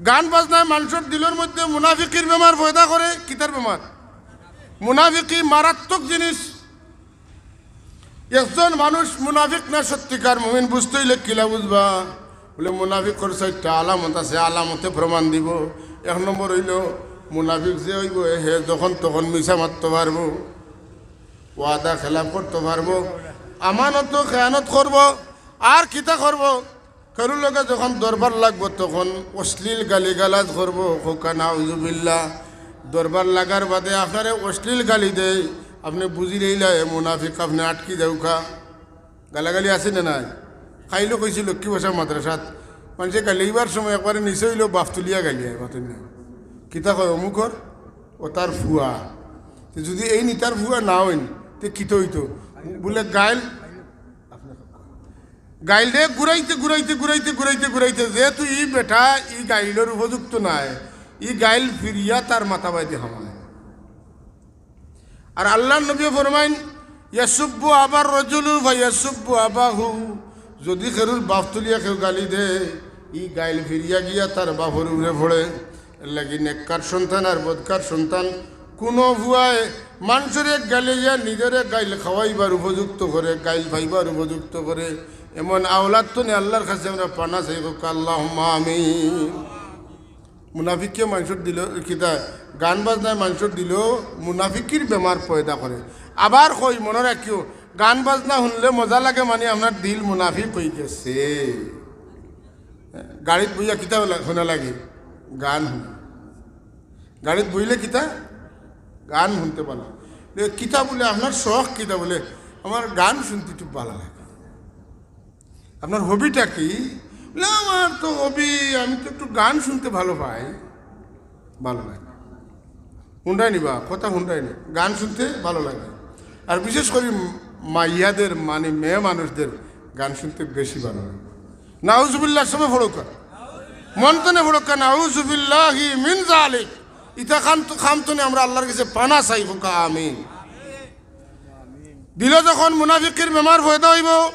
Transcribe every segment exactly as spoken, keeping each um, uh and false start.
গান বাজনায় মানষর দিলর মধ্যে মুনাফিকির বেমার পয়দা করে। কিতার বেমার? মুনাফিকি মারাত্মক জিনিস। একজন মানুষ মুনাফিক না সত্যিকার মুমিন বুঝতে অইলে কিলা বুঝবা? বুলে, মুনাফিকর চাইরটা আলামত আছে, আলামতে প্রমাণ দিবো। এক নম্বর অইলো, মুনাফিক যে অইবো, হে যখন তখন মিছা মাততো পারবো, ওয়াদা খেলাফ করতো পারবো, আমানতো খেয়ানত করবো, আর কিতা করবো? কেউর লগে যখন দরবার লাগবো, তখন অশ্লীল গালিগালাজ করবো। কউক্কা নাউজুবিল্লাহ। দরবার লাগার বাদে আপনারে অশ্লীল গালি দেয়, আপনে বুঝিলাইলা এ মুনাফিক, আপনে আটকি যাউক্কা। গালাগালি আছে না নাই? কাইলও কইছি লক্ষ্মী ভাষা মাদ্রাসাত, মানষে গালিবার সময় একবারে নিচে অইলো বাফ তুলিয়া গালিয়ায়, মাতইন না। কিতা কয় অমুকর? ও তার ফুয়া। তে যুদি এইন ইতার ফুয়া না অইন, তে কিতা অইতো? বুলে গাইল গাইলরে ঘুরাইতে, ঘুরাইতে, ঘুরাইতে, ঘুরাইতে, ঘুরাইতে, যেহেতু ই বেটা ই গাইলর উপযুক্ত নায়, ই গাইল ফিরিয়া তার মাথা বায়দি হামায়। আর আল্লার নবীয়ে ফরমাইন, "ইয়াসুব্বু আবার রজুলু ফা ইয়াসুব্বু আবাহু।" যুদি কেউর বাফ তুলিয়া কেউ গালি দেয়, ই গাইল ফিরিয়া গিয়া তার বাফর উপরে পড়ে। এরলাগি নেককার সন্তান আর বদকার সন্তান, কুনু ফুয়ায় মানষরে গালিয়া নিজরে গাইল খাওয়াইবার উপযুক্ত করে, গাইল পাইবার উপযুক্ত করে, এমন আওলাদ তনে আল্লার কাছে আমরা পানা চাই, কউক্কা আল্লাহুম্মা আমিন। মুনাফিকে মানষর দিলো, কিতা, গান বাজনায় মানষর দিলো মুনাফিকির বেমার পয়দা করে। আবার কই, মনো রাখিও, গান বাজনা হুনলে মজা লাগে, মানি আপনার দিল মুনাফিক অইগেছে। গাড়িত বইয়া কিতা হুনা লাগে? গান হুনা। গাড়িত বইলে কিতা? গান হুনতে ভালা লাগে। কিতা বুলে, আপনার শখ কিতা? বুলে, আমার গান হুনতে খুব ভালা লাগে। আপনার হবিটা কি? বুলে, আমার তো হবি, আমি তো একটু গান হুনতে ভালা পাই। ভালা লাগে। হুনরায়নি বা, কথা হুনরায়নি, গান হুনতে ভালা লাগে। আর বিশেষ করি মাইয়াদের, মানি মেয়ে মানুষদের গান হুনতে বেশি ভালা লাগে। নাউজুবিল্লাহ, সবে পড়উক্কা, মন তনে পড়উক্কা, নাউজুবিল্লাহি মিন জালিক। ইতা কাম তনে আমরা আল্লার কাছে পানা চাই, কউক্কা আমিন। দিলো যখন মুনাফিকির বেমার পয়দা অইবো,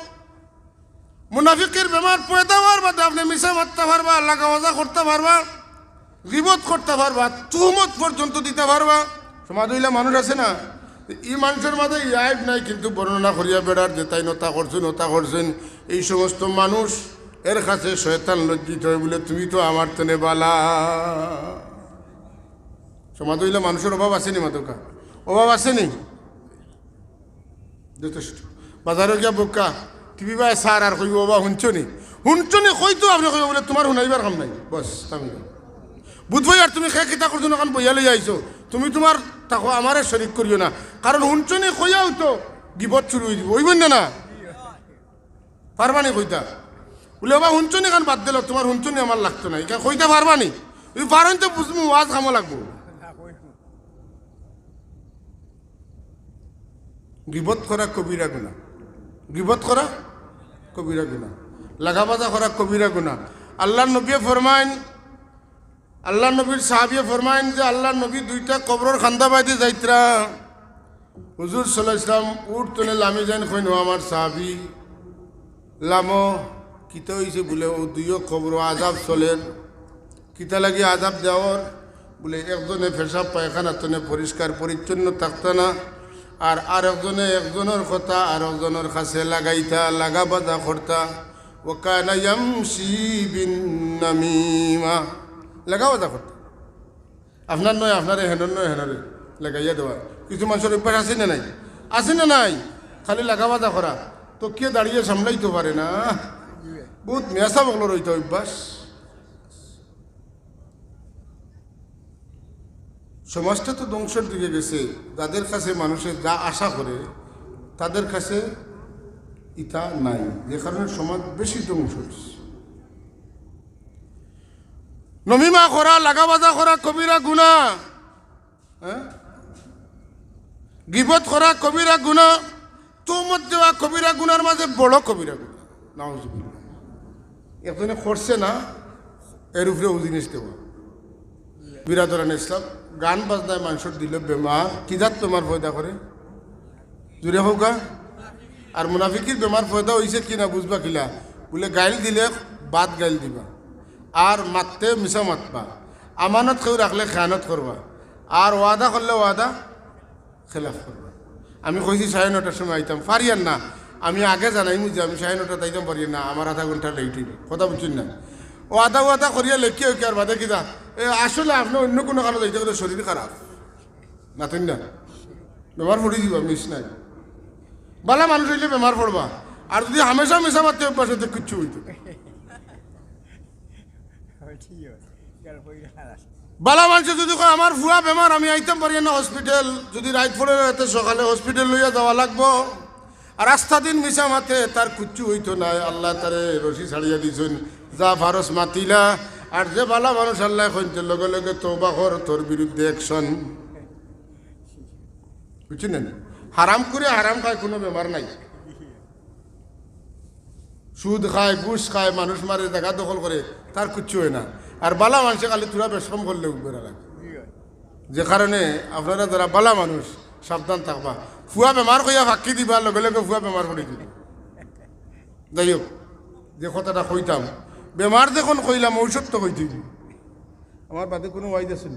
মুনাফিকির বেমার পয়দা অওয়ার বাদে আপনে মিছা মাততা পারবা, লাগাবাজা করতা পারবা, গিবত করতা পারবা, তুহমত পর্যন্ত দিতা পারবা। সমাজো ইলা মানুষ আছে না? ই মানষর মাঝে ই আইব নাই, কিন্তু বর্ণনা করিয়া বেড়ার যে তাইন অতা করছইন, অতা করছইন, এই সমস্ত মানুষ এর কাছে শয়তান লজ্জিত অয় বুলে, তুমি তো আমার তনে ভালা। সমাজো ইলা মানুষর অভাব আছেনি মাতউক্কা? অভাব আছেনি? যথেষ্ট। বাজারো গিয়া বউক্কা, টিভি বায় সার আর কইবো, "ওবা হুনছনি? হুনছনি?" কইতো আপনে কইবো বুলে, "তুমার হুনাইবার কাম নাই।" বস, থামি যাও। বুধ ভাই, আর তুমি কে কিতা করছো না, কারণ বইয়া লইয়া আইছো। তুমি তুমার থাকো, আমারে শরিক করিও না। কারণ হুনছনি কইয়াউ তো গিবত শুরু অই দিবো। অইবো না, না? পারবানি কইতা? বুলে, "ওবা হুনছনি খান বাদ দিলাও, তুমার হুনছনি আমার লাগতো না।" ইখান কইতা পারবানি? তুমি পারইন তো বুঝমু, ওয়াজ কামো লাগবো। গিবত করা কবিরা গুনা। গিবত করা কবিরা গুনা। লাগাবাজা করা কবিরা গুনা। আল্লার নবীয়ে ফরমাইন, আল্লার নবীর সাহাবিয়ে ফরমাইন যে আল্লার নবী দুইটা কবরর কান্দা বায়দি যাইতরা। হুজুর সাল্লাল্লাহু আলাইহি ওয়াসাল্লাম উঠ তনে লামি যাইন, কইন, "ও আমার সাহাবি, লামো।" কিতা অইছে? বুলে, "অউ দুইও কবরো আজাব চলের।" কিতা লাগি আজাব দেওয়ার? বুলে, একজনে পেশাব পায়খানা তনে পরিষ্কার পরিচ্ছন্ন থাকতা না, আর আরেকজনে একজনর কথা আরেকজনর কাছে লাগাইতা, লাগাবাজা করতা। "ওয়া কানা ইয়ামশি বিন নামিমা।" লাগাবাজা করতা। আপনার নয় আপনারে, হেনর নয় হেনরে লাগাইয়া দেওয়া। কিছু মানষর অভ্যাস আছে না নাই? আছে না নাই? খালি লাগাবাজা করা। তো কে দাঁড়িয়ে সামলাইতে পারে না। বহুত মেসাব অকলর অইতা অভ্যাস। সমাজটা তো ধ্বংসর দিকে গেছে। যাদের কাছে মানুষে যা আশা করে, তাদের কাছে ইতা নাই, যে কারণে সমাজ বেশি ধ্বংস অইছে। নমিমা করা, লাগাবাজা করা কবিরা গুনা। হ্যাঁ? গিবত করা কবিরা গুনা, তুহমত দেওয়া কবিরা গুনার মাঝে বড় কবিরা গুনা। নাউজুবিল্লাহ। একজনে করছে না, এর উপরে অউ জিনিস দেওয়া। বিরাদরানে ইসলাম, গান বাজনায় মানষর দিলো বেমার, কি জাত বেমার পয়দা করে? জুরে কউক্কা। আর মুনাফিকির বেমার পয়দা অইছে কি না বুঝবা কিলা? বুলে, গাইল দিলে বাদ গাইল দিবা। আর মাততে মিছা মাতবা, আমানত কেউ রাখলে খেয়ানত করবা, আর ওয়াদা করলে ওয়াদা খেলাফ করবা। আমি কইছি সাড়ে নয়টার সময় আইতাম, পারিয়ার না। আমি আগে জানাইমু যে আমি সাড়ে নয়টাত আইতাম, পারিয়ার না, আমার আধা ঘন্টা লেট অইবো। কথা বুঝছইন না? ওয়াদা ওয়াদা করিয়া লেখি অইকে আর বাদে কিতা? এ, আসলে আপনে অইন্য কুনু কারণে যাইতা গেলে শরীর খারাপ। মাতইন না? বেমার পড়ি যিবা, মিস নাই। বালা মানুষ অইলে বেমার পড়বা। আর যুদি হামেশা মিছা মাততে অভ্যাস অয়, তে কিচ্ছু অইতো না। বালা মানষে যুদি কয়, "আমার ফুয়া বেমার, আমি আইতাম পারিয়ার না হসপিটাল", যুদি রাইত পড়ে রাইতে সকালে হসপিটাল লইয়া যাওয়া লাগবো, আর আস্তা দিন মিছা মাতে, তার কুচ্ছু অইতো নায়। আল্লায় তারে রশি ছাড়িয়া দিছইন, যা পারস মাতিলা। আর যে বালা মানুষ আল্লায় কইন তে লগে লগে তওবা কর, তোর বিরুদ্ধে অ্যাকশন। বুঝছইন না? হারাম করে হারাম খায়, কুনু বেমার নাই। সুদ খায়, ঘুষ খায়, মানুষ মারে, জাগা দখল করে, তার কুচ্ছু অয় না। আর বালা মানষে খালি থুড়া বেশকম করলে উগরা লাগে। যে কারণে আপনারা যারা বালা মানুষ, সাবধান থাকবা। ফুয়া বেমার কইয়া ফাক্কি দিবা, লগে লগে ফুয়া বেমার করি দিবা। যাই হোক, যে কথাটা কইতাম, বেমার যখন কইলাম, ঔষধ তো কইতে অইবো। আমার বাদে কুনু ওয়াইজ আছে নি?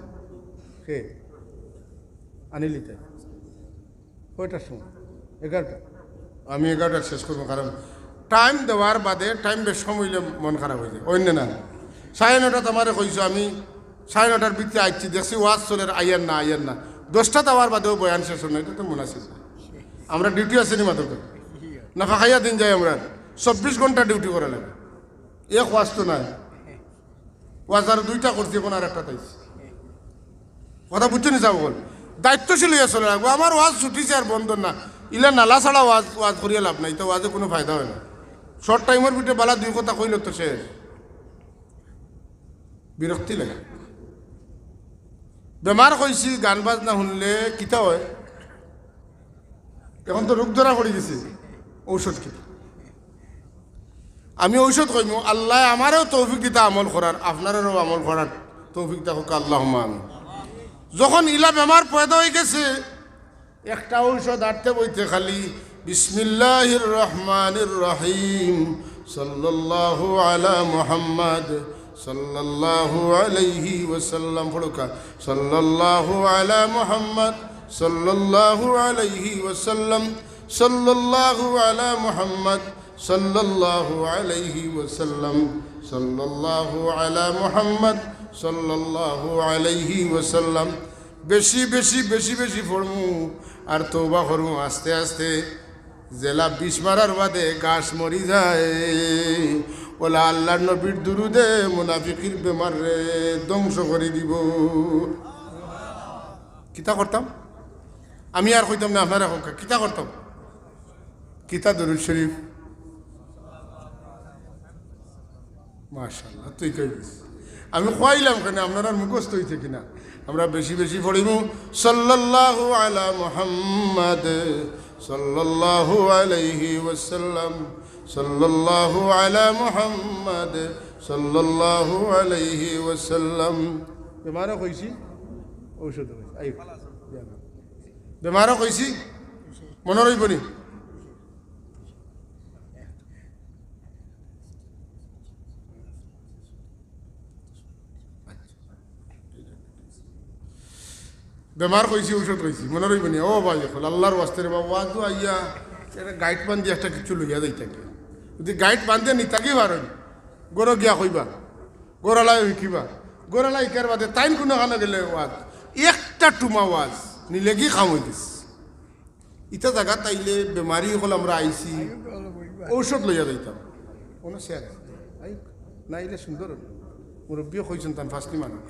কে? আনিলিতা। কয়টার সময়? এগারোটা। আমি এগারোটার শেষ করবো, কারণ টাইম দেওয়ার বাদে টাইম বেশকম অইলে মন খারাপ অই যায়। অইন্য না, সাড়ে নয়টাত আমারে কইছো, আমি সাড়ে নয়টার ভিতরে আইছি, দেখছি ওয়াজ চলের, আইয়ার না, আইয়ার না। দশটাত আওয়ার বাদেও বয়ান শেষ অয় না, ইটা তো মুনাসিব না। আমরা ডিউটি আছে নি মাত্র, না ফাঁকাইয়া দিন যায় আমরা, চব্বিশ ঘন্টা ডিউটি করা লাগে। এক ওয়াজ তো নাই। ওয়াজ আর দুইটা করছি, এখন আর একটা তাইছি। কথা বুঝছইন নি সাব অকল? দায়িত্বশীল অইয়া চলা লাগবো। আমার ওয়াজ ছুটিছে আর বন্ধ না। ইলা নালা ছাড়া ওয়াজ, ওয়াজ করিয়া লাভ নাই, তো ওয়াজে কুনু ফায়দা অয় না। শর্ট টাইমর ভিতরে বালা দুই কথা কইলে তো শেষ। বিরক্তি লাগে। বেমার কইছি, গান বাজনা হুনলে কিতা অয়? এখন তো রোগ ধরা পড়ি গেছে, ঔষধ কিতা? আমি ঔষধ কইমু, আল্লায় আমারেও তৌফিক দিতা আমল করার, আপনারারও আমল করার তৌফিক দেউক্কা, আল্লাহুম্মা আমিন। যখন ইলা বেমার পয়দা অই গেছে, একটা ঔষধ আটতে বইতে খালি বিসমিল্লাহির রহমানির রহিম, সাল্লাল্লাহু আলা মুহাম্মদ, সাল্লাল্লাহু আলাইহি ওয়াসাল্লাম পড়ুক্কা, সাল্লাল্লাহু আলা মুহাম্মদ, সাল্লাল্লাহু আলাইহি ওয়াসাল্লাম, সাল্লাল্লাহু আলা মুহাম্মদ, সাল্লাল্লাহু আলাইহি ওয়াসাল্লাম, সাল্লাল্লাহু আলা মুহাম্মদ, সাল্লাল্লাহু আলাইহি ওয়াসাল্লাম। বেশি বেশি, বেশি বেশি পড়মু আর তওবা করমু আস্তে আস্তে। যেলা বিষ মারার বাদে ঘাস মরি যায়, অউলা আল্লার নবীর দুরুদে মুনাফিকির বেমাররে ধ্বংস করি দিবো। কিতা করতাম? আমি আর কইতাম না, আপনারা কউক্কা, কিতা করতাম? কিতা দুরুদ শরীফ? মাশাআল্লাহ, তুই কই গেছিস? আমি কইলাম কেনে, আপনারার মুখস্থ অইছে কিনা? আমরা বেশি বেশি পড়িমু, সাল্লাল্লাহু আলা মুহাম্মদ, সাল্লাল্লাহু আলাইহি ওয়াসাল্লাম, সাল্লাল্লাহু আলা মুহাম্মদ, সাল্লাল্লাহু আলাইহি ওয়াসাল্লাম। বেমারও কইছি, ঔষধও কইছি। আইও। বেমারও কইছি, মনো রইবো নি? বেমার কইছি, ঔষধ কইছি, মনো রইবো নি? ও ভাই অকল, আল্লার ওয়াস্তে রে বাবা, ওয়াজো আইয়া একটা গাইট বান্দি একটা কিচ্ছু লইয়া যাইতা গি। যুদি গাইট বান্দিয়া নিতা গি পারইন, ঘরো গিয়া কইবা, ঘরআলায় হিকিবা, ঘরআলায় হিকার বাদে তাইন কুনু কানো গেলে ওয়াজ, একটা টুমা ওয়াজ নিলে গি কাম অই গেছে। ইতা জাগাত আইলে বেমারি অকল আমরা আইছি, ঔষধ লইয়া যাইতাম। কোনো শেয়ার নাই। আই, না আইলে সুন্দর অইলো। মুরব্বিয়ে কইছইন তান ফাঁসনি মানুষ।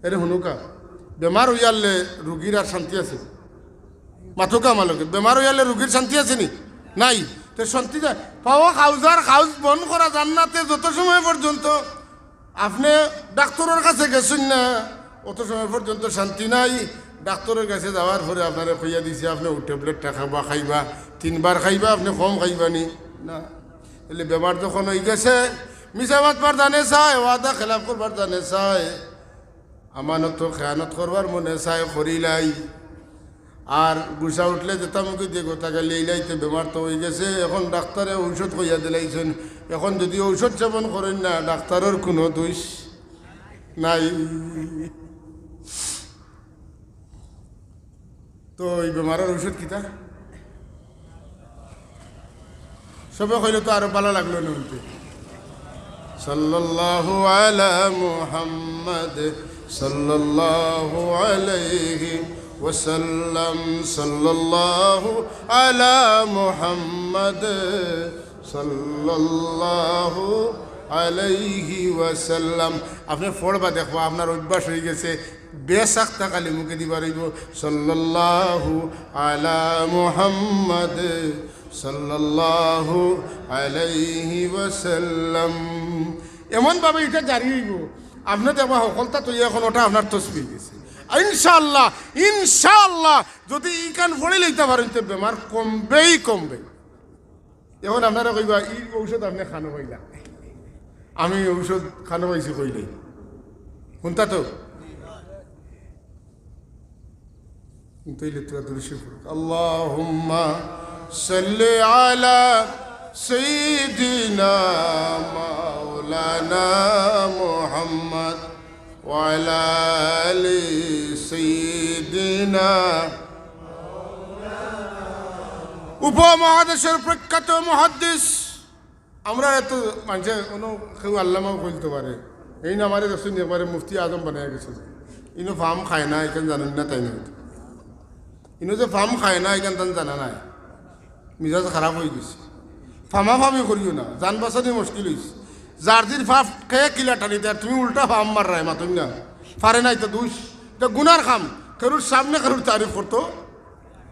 এরে হুনুক্কা, বেমার অইয়ারলে রুগীর আর শান্তি আছে? মাতউক্কা আমার লগে, বেমার অইয়ারলে রুগীর শান্তি আছে নি? নাই। তে শান্তি যায়? পাওয়া খাউজার খাউজ বন্ধ করা জান্নাতে যত সময় পর্যন্ত আপনে ডাক্তরর কাছে গেছইন না, অত সময় পর্যন্ত শান্তি নাই। ডাক্তরর কাছে যাওয়ার পরে আপনারে কইয়া দিছে, আপনে অউ ট্যাবলেটটা খাবা, খাইবা, তিনবার খাইবা, আপনে কম খাইবা নি? না। তাইলে বেমার যখন অই গেছে, মিছা মাতবার জানে চায়, ওয়াদা খেলাফ করবার জানে চায়, আমানতো খেয়ানত করবার মনে চায়, করিলাই। আর গুছা উঠলে যেতা মুখে দিয়া গোতা গালি ইলাইতে বেমার তো অইগেছে। এখন ডাক্তারে ঔষধ কইয়া দিলাইছইন, এখন যুদি ঔষধ সেবন করইন না, ডাক্তারর কুনু দোষ নাই। তো ই বেমারর ঔষধ কিতা? সবে কইলে তো আরো ভালা লাগলো না হুনতে। সাল্লাল্লাহু আলা মুহাম্মাদ, সাল্লাল্লাহু আলাইহি ওয়াসাল্লাম, সাল্লাল্লাহু আলা মুহাম্মাদ, সাল্লাল্লাহু আলাইহি ওয়াসাল্লাম। আপনে পড়বা দেখবা, আপনার অভ্যাস অইগেছে। বেসাক্তা খালি মুখে দিবার অইবো, সাল্লাল্লাহু আলা মুহাম্মাদ, সাল্লাল্লাহু আলাইহি ওয়াসাল্লাম। এমন ভাবে ইটা জারি অইবো, আপনে দেখবা হকলতা তো এখন ওটা আপনার তসবি অইগেছে। আর ইনশাআল্লাহ, ইনশাআল্লাহ, যুদি ইখান পড়ি লইতা পারইন, তে বেমার কমবেই কমবে। এখন আপনারা কইবা, "ই ঔষধ আপনে খানো পাইলা?" আমি ঔষধ খানো পাইছি কইলে। হুনতা তো? কিন্তু এই লেত্রা দৃশ্য পড়ুক। আল্লাহুম্মা সাল্লি আলা সাইয়্যিদিনা মাওলানা মুহাম্মদ ওয়া আলা আলি সাইয়্যিদিনা। উপমহাদেশের প্রখ্যাত মুহাদ্দিস, আমরা এত মানষে কুনু কেউ আল্লামাও কইলতো পারে। এইন আমারে দেখছইন একবারে মুফতি আজম বানাইয়া গেছে। ইনো ফাম খায় না, ইখান জানইন না তাইন। ইনো যে ফাম খায় না, ইখান তান জানা নাই। মিজাজ খারাপ অইগেছে। ফামাফামি করিও না, জান বাচানি মুশকিল অইছে। যার দিন ফাম কে কিলা টানি দেয়, তুমি উল্টা ফাম মাররায়, মাতইন না। পারে না, ইটা দুষ, ইটা গুনার কাম। কেউর সামনে কেউর তারিফ করতো,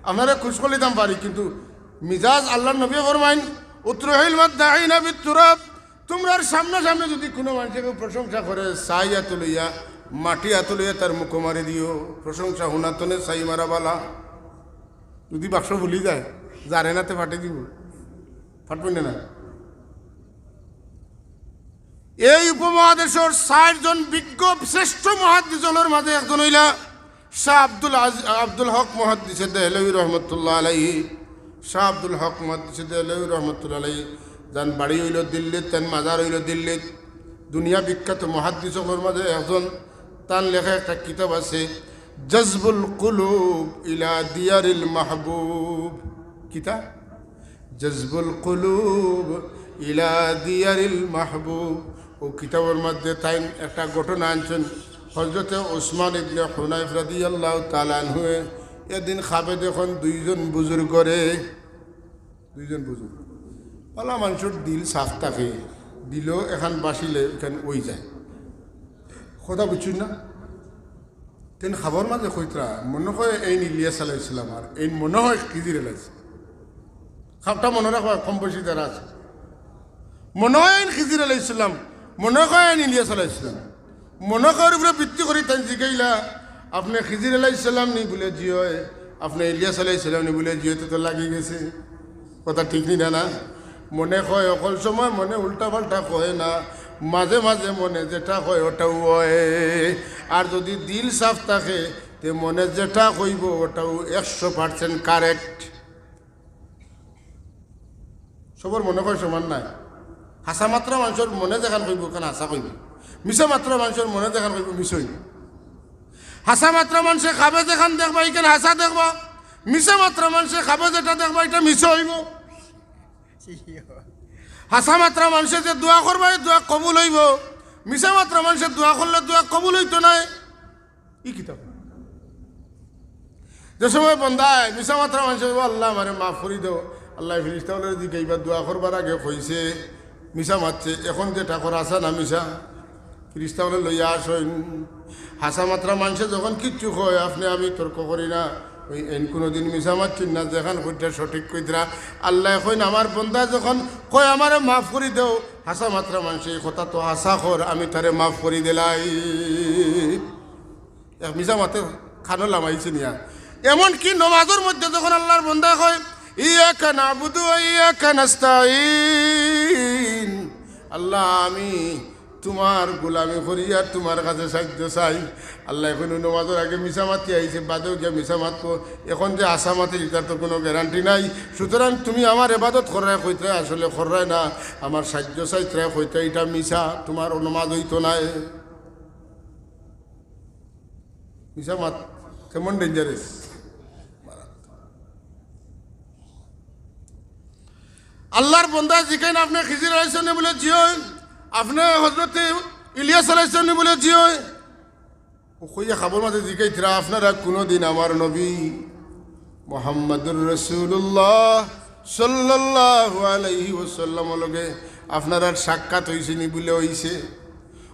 আপনারে খুশ করিলিতাম পারি, কিন্তু মিজাজ, আল্লার নবীয়ে ফরমাইন, "উতরুহিল মাদ্দাহিনা বিত তুরাব।" তুমরার সামনাসামনি যুদি কুনু মানষে কেউ প্রশংসা করে, ছাই আতো লইয়া, মাটি আতো লইয়া তার মুখো মারি দিও। প্রশংসা হুনা থনে ছাই মারা ভালা। যুদি বাক্স ভুলি যায়, যারে নাতে ফাটি দিবো। ফাটবো না, না? এই উপমহাদেশর চাইরজন বিজ্ঞ শ্রেষ্ঠ মুহাদ্দিস অকলর মাঝে একজন অইলা শাহ আব্দুল আজ-, আব্দুল হক মুহাদ্দিসে দেহলভী রহমতুল্লাহ আলাইহি। শাহ আব্দুল হক মুহাদ্দিসে দেহলভী রহমতুল্লাহ আলাইহি। যান বাড়ি অইলো দিল্লিত, তান মাজার অইলো দিল্লিত। দুনিয়া বিখ্যাত মুহাদ্দিস অকলর মাঝে একজন। তান লেখা একটা কিতাব আছে, জজবুল কুলুব ইলা দিয়ারিল মাহবুব। কিতা? জজবুল কুলুব ইলা দিয়ারিল মাহবুব। অউ কিতাবর মাঝে তাইন একটা ঘটনা আনছইন। হযরতে উসমান ইবনে হুনাইফ রাদিয়াল্লাহু তাআলা আনহুয়ে এদিন খাবে দেখইন দুইজন বুজুর্গরে, দুইজন বুজুর্গ। ভালা মানষর দিল সাফ থাকে, দিলো এখান বাসিলে এখান অই যায়। কথা বুঝছইন না? তাইন খাবর মাঝে কইতরা, মনো কয় এইন ইলিয়াস আলাইহিস সালাম আর এইন মনো কয় খিজির আলাইহিস সালাম। খাবটা মনো রাখবা, কম বয়সী যারা আছে। মনো কয় এইন খিজির আলাইহিস সালাম, মনো কয় এইন ইলিয়াস আলাইহিস সালাম। মনো কয়র উপরে ভিত্তি করি তাইন জিগাইলা, "আপনে খিজির আলাইহিস সালাম নি?" বুলে, "জি অয়।" "আপনে ইলিয়াস আলাইহিস সালাম নি?" বুলে, "জি অয়।" তো, তো লাগি গেছে। কথা ঠিক নি না, না? মনে কয় হকল সময় মনে উল্টা পাল্টা কয় না, মাঝে মাঝে মনে যেটা কয় ওটাউ অয়। আর যুদি দিল সাফ থাকে, তে মনে যেটা কইবো ওটাউ একশো percent correct। সবর মনে কয় সমান নায়। হাছা মাতরা মানষর মনে যেখান কইবো, ওখান হাছা কইবো। মিছা মাতরা মানষর মনে যেখান কইবো, মিছা অইবো। হাছা মাতরা মানষে খাবে যেখান দেখবা, ইখান হাছা দেখবা। মিছা মাতরা মানষে খাবে যেটা দেখবা, ইটা মিছা অইবো। হাছা মাতরা মানষে যে দোয়া করবা, ই দোয়া কবুল অইবো। মিছা মাতরা মানষে দোয়া করলে দোয়া কবুল অইতো নায়। ই কিতা? যে সময় বন্দায় মিছা মাতরা মানষে কইবো, "আল্লাহ, আমারে মাফ করি দেও।" আল্লায় ফিরিস্তা অকলরে জিগাইবা, "দোয়া করবার আগে কইছে, মিছা মাতছে, এখন যেটা কর হাছা না মিছা?" ফিরিস্তা অকলে লইয়া আছইন। হাছা মাতরা মানষে যখন কিচ্ছু কয়, আপনে আমি তর্ক করি না। অউ এইন কুনুদিন মিছা মাতছইন না, যেখান কইতরা সঠিক কইতরা। আল্লায় কইন, "আমার বন্দা যখন কয় আমারে মাফ করি দেও, হাছা মাতরা মানষে ই কথা তো হাছা কর, আমি তারে মাফ করি দিলাই।" এক মিছা মাতে খানো লামাইছে নিয়া। এমনকি নমাজর মধ্যে যখন আল্লার বন্দায় কয়, "ইয়াকা না'বুদু ওয়া ইয়াকা নাস্তাইন", আল্লাহ, আমি তুমার গোলামি করি আর তুমার কাছে সাইয্য চাই। আল্লায় কইন, নমাজর আগে মিছা মাতি আইছে, বাদেও গিয়া মিছা মাতবো। এখন যে হাছা মাতির, ইটার তো কুনু গ্যারান্টি নাই। সুতরাং তুমি আমার ইবাদত কররায় কইতরায় আসলে কররায় না, আমার সাইয্য চাইতরায় কইতরায়, ইটা মিছা, তুমার নমাজ অইতো নায়। মিছা মাত কেমন dangerous। আল্লার বন্দা জিকাইন, আপনে খিজির আলাইহিস সালামরে? বুলে, "জি অয়।" আপনে হযরতে ইলিয়াস আলাইহিস সালামরে? বুলে, "জি অয়।" অউ কইয়া খাবর মাঝে জিকাইতরা, "আপনারা কুনুদিন আমার নবী মুহাম্মাদুর রাসূলুল্লাহ সাল্লাল্লাহু আলাইহি ওয়াসাল্লামর লগে আপনারার সাক্ষাৎ অইছেনি?" বুলে, "অইছে।"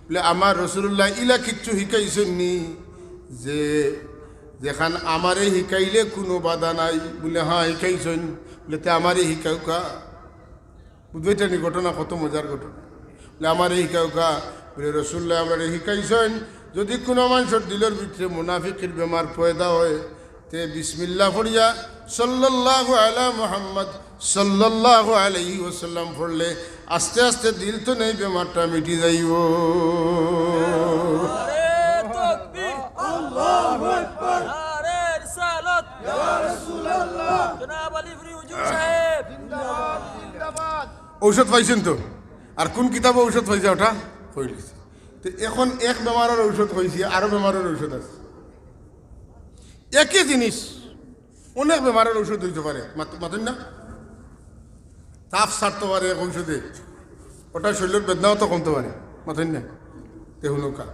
বুলে, "আমার রাসূলুল্লায় ইলা কিচ্ছু হিকাইছইননি যে যেখান আমারে হিকাইলে কুনু বাধা নাই?" বুলে, "হ্যাঁ, হিকাইছইন।" বুলে, "তে আমারে হিকাউক্কা।" বুঝবায়নি ঘটনা, কত মজার ঘটনা। বুলে, "আমারে হিকাউক্কা।" বুলে, "রাসূলুল্লায় আমরারে হিকাইছইন, যুদি কুনু মানষর দিলর ভিতরে মুনাফিকির বেমার পয়দা অয়, তে বিসমিল্লাহ পড়িয়া সাল্লাল্লাহু আলা মুহাম্মদ সাল্লাল্লাহু আলাইহি ওয়াসাল্লাম পড়লে আস্তে আস্তে দিল থনে বেমারটা মিটি যাইবো।" নারে তাকবীর, আল্লাহু আকবার। নারে রিসালাত, ইয়া রাসূলুল্লাহ। জনাব আলী ফিরি হুজুর সাহেব। ঔষধ পাইছইন তো? আর কুন কিতাবো ঔষধ পাইছে ওটা কইলিছে। তো এখন এক বেমারর ঔষধ কইছি, আরো বেমারর ঔষধ আছে। একই জিনিস, অনেক বেমারর ঔষধ অইতো পারে। মাত-, মাতইন না? তাপ ছাড়তো পারে এক ঔষধে, ওটা শরীলর বেদনাও তো কমতো পারে। মাতইন না? তে হুনউক্কা।